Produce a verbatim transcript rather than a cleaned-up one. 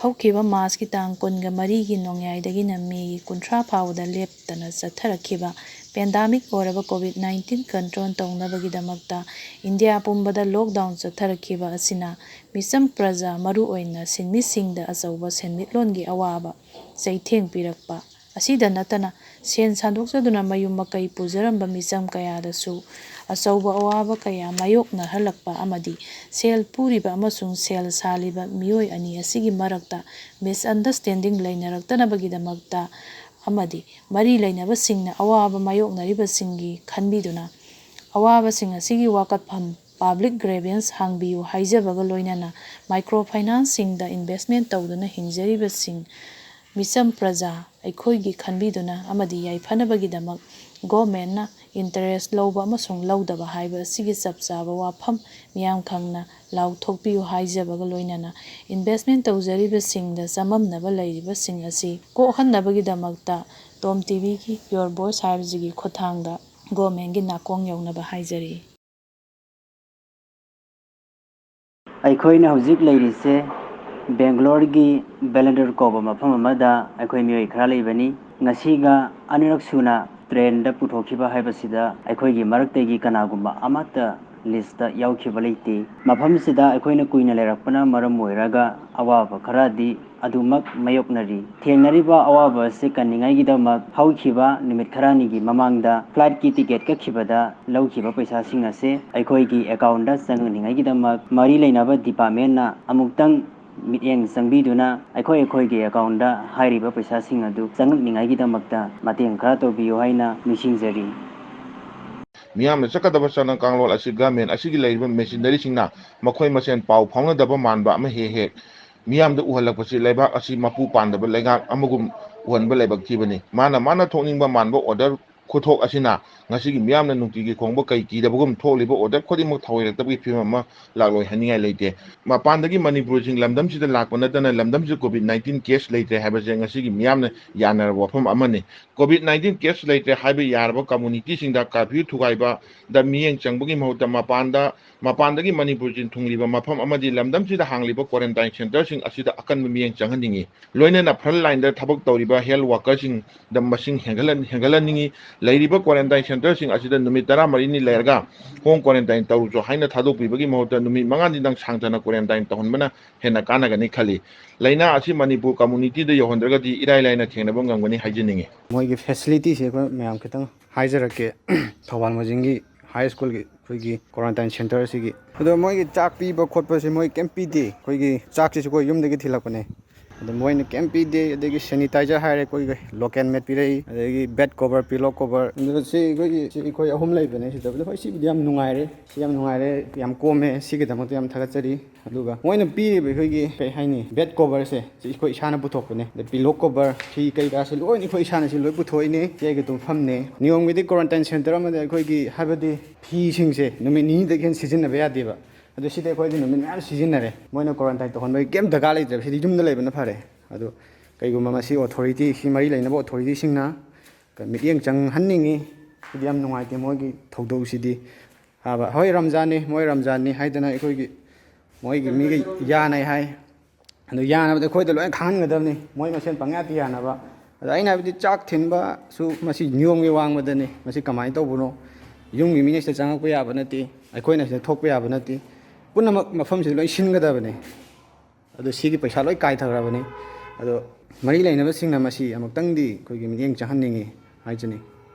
ꯍꯧꯈꯤꯕ ꯃꯥꯔꯆꯀꯤ ꯇꯥꯡ ꯀꯨꯟꯒ ꯃꯔꯤꯒꯤ ꯅꯣꯡꯌꯥꯏꯗꯒꯤꯅ ꯃꯦꯒꯤ ꯀꯨꯟꯊ꯭ꯔꯥ ꯐꯥꯎꯕꯗ ꯂꯦꯞꯇꯅ ꯆꯠꯊꯔꯛꯈꯤꯕ ꯄꯦꯟꯗꯥꯃꯤꯛ ꯑꯣꯏꯔꯕ ꯀꯣꯚꯤꯗ ꯅꯥꯏꯟꯇꯤꯟ ꯀꯟꯇ꯭ꯔꯣꯜ ꯇꯧꯅꯕꯒꯤꯗꯃꯛꯇ ꯏꯟꯗꯤꯌꯥ ꯄꯨꯝꯕꯗ ꯂꯣꯛꯗꯥꯎꯟ ꯆꯠꯊꯔꯛꯈꯤꯕ ꯑꯁꯤꯅ ꯃꯤꯆꯝ ꯄ꯭ꯔꯖꯥ, ꯃꯔꯨꯑꯣꯏꯅ ꯁꯤꯟꯃꯤꯁꯤꯡꯗ ꯑꯆꯧꯕ ꯁꯦꯟꯃꯤꯠꯂꯣꯟꯒꯤ ꯑꯋꯥꯕ ꯆꯩꯊꯦꯡ ꯄꯤꯔꯛꯄ ꯑꯁꯤꯗ ꯅꯠꯇꯅ, ꯁꯦꯟ ꯁꯥꯟꯗꯣꯛꯆꯗꯨꯅ ꯃꯌꯨꯝ ꯃꯀꯩ ꯄꯨꯖꯔꯝꯕ ꯃꯤꯆꯝ ꯀꯌꯥꯗꯁꯨ ꯑꯆꯧꯕ ꯑꯋꯥꯕ ꯀꯌꯥ ꯃꯥꯌꯣꯛꯅꯍꯜꯂꯛꯄ ꯑꯃꯗꯤ ꯁꯦꯜ ꯄꯨꯔꯤꯕ ꯑꯃꯁꯨꯡ ꯁꯦꯜ ꯁꯥꯜꯂꯤꯕ ꯃꯤꯑꯣꯏ ꯑꯅꯤ ꯑꯁꯤꯒꯤ ꯃꯔꯛꯇ ꯃꯤꯁꯑꯟꯗꯔꯁꯇꯦꯟꯗꯤꯡ ꯂꯩꯅꯔꯛꯇꯅꯕꯒꯤꯗꯃꯛꯇ ꯑꯃꯗꯤ ꯃꯔꯤ ꯂꯩꯅꯕꯁꯤꯡꯅ ꯑꯋꯥꯕ ꯃꯥꯌꯣꯛꯅꯔꯤꯕꯁꯤꯡꯒꯤ ꯈꯟꯕꯤꯗꯨꯅ, ꯑꯋꯥꯕꯁꯤꯡ ꯑꯁꯤꯒꯤ ꯋꯥꯀꯠꯐꯝ ꯄꯥꯕ꯭ꯂꯤꯛ ꯒ꯭ꯔꯦꯚꯦꯟꯁ ꯍꯥꯡꯕꯤꯌꯨ ꯍꯥꯏꯖꯕꯒ ꯂꯣꯏꯅꯅ, ꯃꯥꯏꯀ꯭ꯔꯣ ꯐꯥꯏꯅꯥꯟꯁꯁꯤꯡꯗ ꯏꯟꯚꯦꯁꯃꯦꯟ ꯇꯧꯗꯨꯅ ꯍꯤꯡꯖꯔꯤꯕꯁꯤꯡ ꯃꯤꯆꯝ ꯄ꯭ꯔꯖꯥ ꯑꯩꯈꯣꯏꯒꯤ ꯈꯟꯕꯤꯗꯨꯅ ꯑꯃꯗꯤ ꯌꯥꯏꯐꯅꯕꯒꯤꯗꯃꯛ ꯒꯣꯔꯃꯦꯟꯅ ꯏꯟꯇꯔꯦꯁ ꯂꯧꯕ ꯑꯃꯁꯨꯡ ꯂꯧꯗꯕ ꯍꯥꯏꯕ ꯑꯁꯤꯒꯤ ꯆꯞ ꯆꯥꯕ ꯋꯥꯐꯝ ꯃꯤꯌꯥꯝ ꯈꯪꯅ ꯂꯥꯎꯊꯣꯛꯄꯤꯌꯨ ꯍꯥꯏꯖꯕꯒ ꯂꯣꯏꯅꯅ, ꯏꯟꯚꯦꯁꯃꯦꯟ ꯇꯧꯖꯔꯤꯕꯁꯤꯡꯗ ꯆꯃꯝꯅꯕ ꯂꯩꯔꯤꯕꯁꯤꯡ ꯑꯁꯤ ꯀꯣꯛꯍꯟꯅꯕꯒꯤꯗꯃꯛꯇ ꯇꯣꯝ ꯇꯤꯚꯤꯒꯤ Your Voice ꯍꯥꯏꯕꯁꯤꯒꯤ ꯈꯨꯠꯊꯥꯡꯗ ꯒꯣꯔꯃꯦꯟꯒꯤ ꯅꯥꯀꯣꯡ ꯌꯧꯅꯕ ꯍꯥꯏꯖꯔꯤ꯫ ꯑꯩꯈꯣꯏꯅ ꯍꯧꯖꯤꯛ ꯂꯩꯔꯤꯁꯦ ꯕꯦꯡꯒ꯭ꯂꯣꯔꯒꯤ ꯕꯦꯂꯟꯗꯨꯔ ꯀꯧꯕ ꯃꯐꯝ ꯑꯃꯗ ꯑꯩꯈꯣꯏ ꯃꯤꯑꯣꯏ ꯈꯔ ꯂꯩꯕꯅꯤ꯫ ꯉꯁꯤꯒ ꯑꯅꯤꯔꯛ ꯁꯨꯅ ꯇ꯭ꯔꯦꯟꯗ ꯄꯨꯊꯣꯛꯈꯤꯕ ꯍꯥꯏꯕꯁꯤꯗ ꯑꯩꯈꯣꯏꯒꯤ ꯃꯔꯛꯇꯒꯤ ꯀꯅꯥꯒꯨꯝꯕ ꯑꯃꯠꯇ ꯂꯤꯁꯇ ꯌꯥꯎꯈꯤꯕ ꯂꯩꯇꯦ꯫ ꯃꯐꯝꯁꯤꯗ ꯑꯩꯈꯣꯏꯅ ꯀꯨꯏꯅ ꯂꯩꯔꯛꯄꯅ ꯃꯔꯝ ꯑꯣꯏꯔꯒ ꯑꯋꯥꯕ ꯈꯔꯗꯤ ꯑꯗꯨꯃꯛ ꯃꯥꯌꯣꯛꯅꯔꯤ꯫ ꯊꯦꯡꯅꯔꯤꯕ ꯑꯋꯥꯕ ꯑꯁꯤ ꯀꯟꯅꯤꯡꯉꯥꯏꯒꯤꯗꯃꯛ ꯍꯧꯈꯤꯕ ꯅꯨꯃꯤꯠ ꯈꯔꯅꯤꯒꯤ ꯃꯃꯥꯡꯗ ꯐ꯭ꯂꯥꯏꯠꯀꯤ ꯇꯤꯀꯦꯠ ꯀꯛꯈꯤꯕꯗ ꯂꯧꯈꯤꯕ ꯄꯩꯁꯥꯁꯤꯡ ꯑꯁꯤ ꯑꯩꯈꯣꯏꯒꯤ ꯑꯦꯀꯥꯎꯟꯗ ꯆꯪꯍꯟꯅꯤꯡꯉꯥꯏꯒꯤꯗꯃꯛ ꯃꯔꯤ ꯂꯩꯅꯕ ꯗꯤꯄꯥꯔꯠꯃꯦꯟꯅ ꯑꯃꯨꯛꯇꯪ ꯃꯤꯠꯌꯦꯡ ꯆꯪꯕꯤꯗꯨꯅ ꯑꯩꯈꯣꯏ ꯑꯩꯈꯣꯏꯒꯤ ꯑꯦꯀꯥꯎꯟꯗ ꯍꯥꯏꯔꯤꯕ ꯄꯩꯁꯥꯁꯤꯡ ꯑꯗꯨ ꯆꯪꯉꯛꯅꯤꯡꯉꯥꯏꯒꯤꯗꯃꯛꯇ ꯃꯇꯦꯡ ꯈꯔ ꯇꯧꯕꯤꯌꯨ ꯍꯥꯏꯅ ꯅꯤꯡꯁꯤꯡꯖꯔꯤ꯫ ꯃꯤꯌꯥꯝꯅ ꯆꯠꯀꯗꯕ ꯆꯠꯅ ꯀꯥꯡꯂꯣꯟ ꯑꯁꯤ ꯒꯃꯦꯟ ꯑꯁꯤꯒꯤ ꯂꯩꯔꯤꯕ ꯃꯦꯁꯤꯅꯔꯤꯁꯤꯡꯅ ꯃꯈꯣꯏ ꯃꯁꯦꯟ ꯄꯥꯎ ꯐꯥꯎꯅꯗꯕ ꯃꯥꯟꯕ ꯑꯃ ꯍꯦꯛ ꯍꯦꯛ ꯃꯤꯌꯥꯝꯗ ꯎꯍꯜꯂꯛꯄꯁꯤ ꯂꯩꯕꯥꯛ ꯑꯁꯤ ꯃꯄꯨ ꯄꯥꯟꯗꯕ ꯂꯩꯉꯥꯛ ꯑꯃꯒꯨꯝ ꯎꯍꯟꯕ ꯂꯥꯏꯕꯛ ꯊꯤꯕꯅꯤ꯫ ꯃꯥꯅ ꯃꯥꯅ ꯊꯣꯛꯅꯤꯡꯕ ꯃꯥꯟꯕ ꯑꯣꯔꯗꯔ ꯈꯨꯊꯣꯛ ꯑꯁꯤꯅ ꯉꯁꯤꯒꯤ ꯃꯤꯌꯥꯝꯅ ꯅꯨꯡꯇꯤꯒꯤ ꯈꯣꯡꯕ ꯀꯩ ꯀꯤꯗꯕꯒꯨꯝ ꯊꯣꯛꯂꯤꯕ order ꯈꯨꯗꯤꯡꯃꯛ ꯊꯑꯣꯏꯔꯛꯇꯕꯒꯤ ꯐꯤꯕꯝ ꯑꯃ ꯂꯥꯛꯂꯣꯏ ꯍꯥꯏꯅꯤꯡꯉꯥꯏ ꯂꯩꯇꯦ꯫ ꯃꯄꯥꯟꯗꯒꯤ ꯃꯅꯤꯄꯨꯔꯁꯤꯡ ꯂꯝꯗꯝꯁꯤꯗ ꯂꯥꯛꯄ ꯅꯠꯇꯅ ꯂꯝꯗꯝꯁꯤꯗ COVID nineteen case ꯂꯩꯇ꯭ꯔꯦ ꯍꯥꯏꯕꯁꯦ ꯉꯁꯤꯒꯤ ꯃꯤꯌꯥꯝꯅ ꯌꯥꯅꯔꯕ ꯋꯥꯐꯝ ꯑꯃꯅꯤ꯫ COVID nineteen case ꯂꯩꯇ꯭ꯔꯦ ꯍꯥꯏꯕ ꯌꯥꯔꯕ communityꯁꯤꯡꯗ curfew ꯊꯨꯒꯥꯏꯕꯗ ꯃꯤꯠꯌꯦꯡ ꯆꯪꯕꯒꯤ ꯃꯍꯨꯠꯇ ꯃꯄꯥꯟꯗ, ꯃꯄꯥꯟꯗꯒꯤ ꯃꯅꯤꯄꯨꯔꯁꯤꯡ ꯊꯨꯡꯂꯤꯕ ꯃꯐꯝ ꯑꯃꯗꯤ ꯂꯝꯗꯝꯁꯤꯗ ꯍꯥꯡꯂꯤꯕ quarantine centreꯁꯤꯡ ꯑꯁꯤꯗ ꯑꯀꯟꯕ ꯃꯤꯠꯌꯦꯡ ꯆꯪꯍꯟꯅꯤꯡꯏ꯫ ꯂꯣꯏꯅꯅ front lineꯗ ꯊꯕꯛ ꯇꯧꯔꯤꯕ health workerꯁꯤꯡꯗ ꯃꯁꯤꯡ ꯍꯦꯟꯒꯠꯍꯟ-, ꯍꯦꯟꯒꯠꯍꯟꯅꯤꯡꯏ꯫ ꯂꯩꯔꯤꯕ quarantine centreꯁꯤꯡ ꯑꯁꯤꯗ ꯅꯨꯃꯤꯠ ꯇꯔꯥꯃꯔꯤꯅꯤ ꯂꯩꯔꯒ home quarantine ꯇꯧꯔꯨꯆꯣ ꯍꯥꯏꯅ ꯊꯥꯗꯣꯛꯄꯤꯕꯒꯤ ꯃꯍꯨꯠꯇ ꯅꯨꯃꯤꯠ ꯃꯉꯥꯅꯤꯗꯪ ꯁꯥꯡꯊꯅ quarantine ꯇꯧꯍꯟꯕꯅ ꯍꯦꯟꯅ ꯀꯥꯟꯅꯒꯅꯤ ꯈꯜꯂꯤ꯫ ꯂꯥꯏꯅꯥ ꯑꯁꯤ ꯃꯅꯤꯄꯨꯔ communityꯗ ꯌꯧꯍꯟꯗ꯭ꯔꯒꯗꯤ ꯏꯔꯥꯏ ꯂꯥꯏꯅ ꯊꯦꯡꯅꯕ ꯉꯝꯒꯅꯤ ꯍꯥꯏꯖꯅꯤꯡꯏ꯫ ꯃꯣꯏꯒꯤ facilityꯁꯦ ꯑꯩꯈꯣꯏ ꯃꯌꯥꯝ ꯈꯤꯇꯪ ꯍꯥꯏꯖꯔꯛꯀꯦ꯫ ꯊꯧꯕꯥꯜ ꯃꯣꯏꯖꯤꯡꯒꯤ high schoolꯒꯤ ꯑꯩꯈꯣꯏꯒꯤ quarantine centre ꯑꯁꯤꯒꯤ꯫ ꯑꯗꯣ ꯃꯣꯏꯒꯤ ꯆꯥꯛ ꯄꯤꯕ ꯈꯣꯠꯄꯁꯦ ꯃꯣꯏ ꯀꯩꯝ ꯄꯤꯗꯦ꯫ ꯑꯩꯈꯣꯏꯒꯤ ꯆꯥꯛꯁꯤꯁꯨ ꯑꯩꯈꯣꯏ ꯌꯨꯝꯗꯒꯤ ꯊꯤꯜꯂꯛꯄꯅꯦ꯫ ꯑꯗꯣ ꯃꯣꯏꯅ ꯀꯩꯝ ꯄꯤꯗꯦ꯫ ꯑꯗꯒꯤ sanitizer ꯍꯥꯏꯔꯦ, ꯑꯩꯈꯣꯏꯒꯤ local made ꯄꯤꯔꯛꯏ, ꯑꯗꯒꯤ bed cover, pillow cover꯫ ꯑꯗꯨꯒ ꯁꯤ ꯑꯩꯈꯣꯏꯒꯤ, ꯁꯤ ꯑꯩꯈꯣꯏ ꯑꯍꯨꯝ ꯂꯩꯕꯅꯦ ꯁꯤꯗ꯫ ꯑꯗꯣ ꯍꯣꯏ, ꯁꯤꯕꯨꯗꯤ ꯌꯥꯝ ꯅꯨꯡꯉꯥꯏꯔꯦ, ꯁꯤ ꯌꯥꯝ ꯅꯨꯡꯉꯥꯏꯔꯦ, ꯌꯥꯝ ꯀꯣꯝꯃꯦ꯫ ꯁꯤꯒꯤꯗꯃꯛꯇ ꯌꯥꯝ ꯊꯥꯒꯠꯆꯔꯤ꯫ ꯑꯗꯨꯒ ꯃꯣꯏꯅ ꯄꯤꯔꯤꯕ ꯑꯩꯈꯣꯏꯒꯤ, ꯀꯩ ꯍꯥꯏꯅꯤ, bed coverꯁꯦ, ꯁꯤ ꯑꯩꯈꯣꯏ ꯏꯁꯥꯅ ꯄꯨꯊꯣꯛꯄꯅꯦ꯫ ꯑꯗ pillow cover, ꯐꯤ ꯀꯩꯀꯥꯁꯦ ꯂꯣꯏꯅ ꯑꯩꯈꯣꯏ ꯏꯁꯥꯅ ꯁꯤ ꯂꯣꯏ ꯄꯨꯊꯣꯛꯏꯅꯦ꯫ ꯁꯤ ꯑꯩꯒꯤ ꯇꯨꯝꯐꯝꯅꯦ꯫ ꯅꯤꯌꯣꯝꯒꯤꯗꯤ quarantine centre ꯑꯃꯗ ꯑꯩꯈꯣꯏꯒꯤ, ꯍꯥꯏꯕꯗꯤ ꯐꯤꯁꯤꯡꯁꯦ ꯅꯨꯃꯤꯠ ꯅꯤꯅꯤꯗꯒꯤ ꯍꯦꯟꯅ ꯁꯤꯖꯤꯟꯅꯕ ꯌꯥꯗꯦꯕ꯫ ꯑꯗꯨ ꯁꯤꯗꯤ ꯑꯩꯈꯣꯏꯗꯤ ꯅꯨꯃꯤꯠ ꯃꯌꯥꯝ ꯁꯤꯖꯤꯟꯅꯔꯦ꯫ ꯃꯣꯏꯅ quarantine ꯇꯧꯍꯟꯕꯒꯤ ꯀꯩꯝ ꯗꯔꯀꯥꯔ ꯂꯩꯇ꯭ꯔꯦꯕ꯫ ꯁꯤꯗꯤ ꯌꯨꯝꯗ ꯂꯩꯕꯅ ꯐꯔꯦ꯫ ꯑꯗꯨ ꯀꯩꯒꯨꯝꯕ ꯃꯁꯤ authority, ꯁꯤ ꯃꯔꯤ ꯂꯩꯅꯕ authorityꯁꯤꯡꯅ ꯃꯤꯠꯌꯦꯡ ꯆꯪꯍꯟꯅꯤꯡꯉꯤ꯫ ꯁꯤꯗꯤ ꯌꯥꯝ ꯅꯨꯡꯉꯥꯏꯇꯦ ꯃꯣꯏꯒꯤ ꯊꯧꯗꯧꯁꯤꯗꯤ꯫ ꯍꯥꯏꯕ, ꯍꯣꯏ, ꯔꯝꯖꯥꯟꯅꯤ, ꯃꯣꯏ ꯔꯝꯖꯥꯟꯅꯤ ꯍꯥꯏꯗꯅ ꯑꯩꯈꯣꯏꯒꯤ, ꯃꯣꯏꯒꯤ ꯃꯤꯒ ꯌꯥꯅꯩ ꯍꯥꯏ꯫ ꯑꯗꯨ ꯌꯥꯅꯕꯗ ꯑꯩꯈꯣꯏꯗ ꯂꯣꯏ ꯈꯪꯍꯟꯒꯗꯕꯅꯤ, ꯃꯣꯏ ꯃꯁꯦꯟ ꯄꯪꯌꯥꯗ ꯌꯥꯅꯕ꯫ ꯑꯗ ꯑꯩꯅ ꯍꯥꯏꯕꯗꯤ ꯆꯥꯛ ꯊꯤꯟꯕꯁꯨ ꯃꯁꯤ ꯅꯤꯌꯣꯝꯒꯤ ꯋꯥꯡꯃꯗꯅꯤ꯫ ꯃꯁꯤ ꯀꯃꯥꯏꯅ ꯇꯧꯕꯅꯣ? ꯌꯨꯝꯒꯤ ꯃꯤꯅ ꯁꯤꯗ ꯆꯪꯉꯛꯄ ꯌꯥꯕ ꯅꯠꯇꯦ, ꯑꯩꯈꯣꯏꯅ ꯁꯤꯗ ꯊꯣꯛꯄ ꯌꯥꯕ ꯅꯠꯇꯦ꯫ ꯄꯨꯝꯅꯃꯛ ꯃꯐꯝꯁꯤꯗ ꯂꯣꯏ ꯁꯤꯟꯒꯗꯕꯅꯤ꯫ ꯑꯗꯣ ꯁꯤꯒꯤ ꯄꯩꯁꯥ ꯂꯣꯏ ꯀꯥꯏꯊꯈ꯭ꯔꯕꯅꯤ꯫ ꯑꯗꯣ ꯃꯔꯤ ꯂꯩꯅꯕꯁꯤꯡꯅ ꯃꯁꯤ ꯑꯃꯨꯛꯇꯪꯗꯤ ꯑꯩꯈꯣꯏꯒꯤ ꯃꯤꯠꯌꯦꯡ ꯆꯪꯍꯟꯅꯤꯡꯉꯤ ꯍꯥꯏꯖꯅꯤꯡꯏ꯫